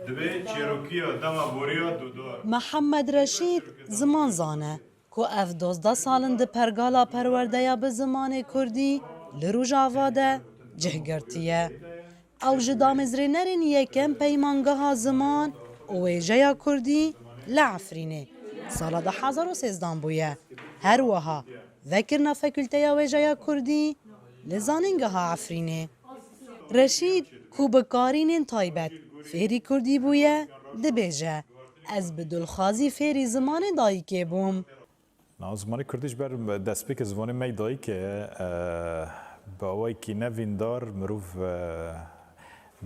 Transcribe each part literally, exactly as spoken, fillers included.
Divê çêrokiya dema boriya dûdar. Mihemed Reşîd ziman zane ku ev dozdeh sal in di pergala perwerdeya bi zimanê kurdî li Rojava de cih girtiye. Ew ji damezrênerên yekem Peymangeha Ziman û Wêjeya Kurdî li Efrînê sala du hezar û sêzdeh bûye. Her wiha vekirina Fakulteya Wêjeya Kurdî li Zanîngeha Efrînê. Reşîd ku bi karînên taybet fêrî kurdî bûye, dibêje, Ez bi dilxwazî fêrî zimanê dayikê bûm. Na, zimanê kurdî ji ber destpêkê zimanê me yê dayikê ye, e, bi awayekî nevîndar mirov, e,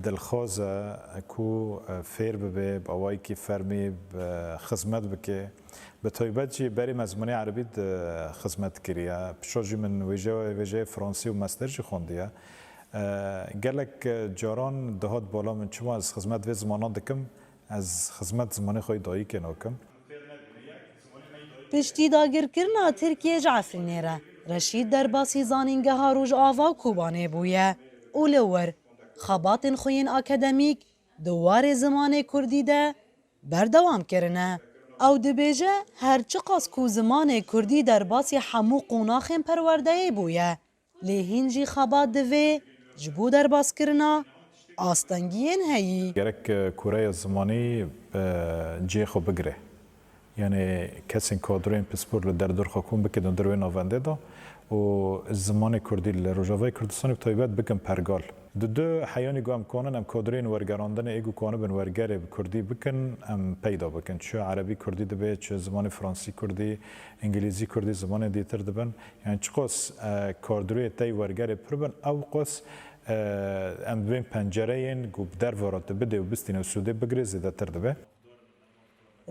dilxwaz e ku, e, fêr bibe, bi awayekî fermî, e, xizmet bike. Bi taybet jî berê me zimanê erebî de xizmet kiriye. Pişo jî min wêje-, wêjeyê fransî û master jî xwendiye. E, gelek, e, caran dihat bala min, çima ez xizmet vê zimanan dikim, ez xizmet zimanê xwe yê dayikê nakim. Piştî dagirkirina Tirkiyê ji Efrînê re, Reşîd derbasî Zanîngeha Rojava û Kobanê bûye û li wir xebatên xwe yên akademîk di warê zimanê kurdî de berdewam kirine. Ew dibêje, Her çiqas ku zimanê kurdî derbasî hemû qonaxên perwerdeyê bûye, lê hîn jî xebat divê ji bo derbaskirina astengiyên heyî. Gerek, e, kureya zimanî, e, cihê xwe bigire. Yanî kesên kadroyên pispor li derdor xwe kom bike di navbera wê navendê de û zimanê kurdî li Rojavayê Kurdistanê bi taybet bikin pergal. Di du heyanî ku em kanin em kadroyên wergerandinê ê ku kanibin wergerê bi kurdî bikin, em peyda bikin. Çi erebî kurdî dibe, çi zimanê fransî kurdî, îngilîzî kurdî, zimanên dîtir dibin. Yanî çiqas, e, kadroyê te yê wergerê pir bin, ew qas, e, em divên pencereyên ku bi derve re tu bidê û bistîne û sûdê bigirê zêdetir dibe.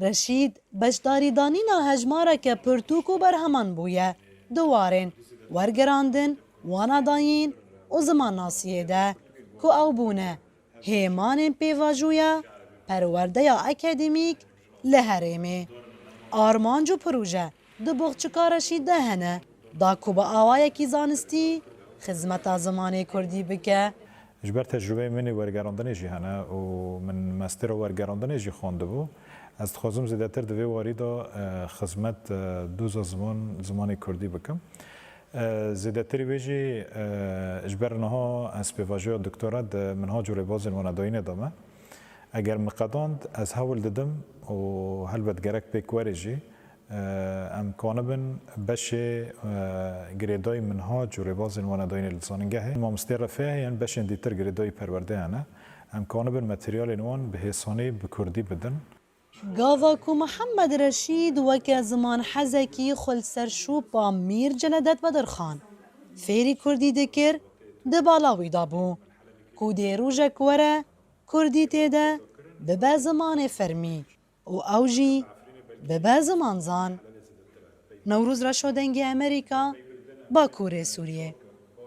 Reşîd beşdarîdanîna hejmareke pirtûk û berheman bûye di warên wergerandin, wanadayîn û zimannasiyê de ku ew bûne hêmanên pêvajoya perwerdeya akademîk li herêmê. Armanc û proje di boxçika Reşîd de hene da ku bi awayekî zanistî xizmeta zimanê kurdî bike. Ji ber tecrûbeyê min ê wergerandinê jî hene û min mastera wergerandinê jî xwendibû. Ez dixwazim zêdetir di vê warî de, e, xizmet, e, doza ziman, zimanê kurdî bikim. E, zêdetirî wê jî, e, ji ber niha ez pêvajoya doktora di minhac û rêbazên wanedayînê de me. Eger min qedand, ez hewl didim û helbet gerek pêk were jî, e, em kanibin beşê, e, girêdayî minhac û rêbazên wanedayînê li zanîngehê. Mamosteyê refê heye, yên beşên dîtir girêdayî perwerdê hene. Em kanibin materyalên wan bi hêsanî bi kurdî bidin. Gava ku Mihemed Reşîd weke zimanhezekî xwe li ser şopa Mîr Celedet Bedirxan fêrî kurdî dikir, di bala wî de bû ku dê rojek were kurdî tê de bibe zimanê fermî û ew jî bibe zimanzan. Newroz Reşo, Dengê Amerîka, Bakurê Sûriyê.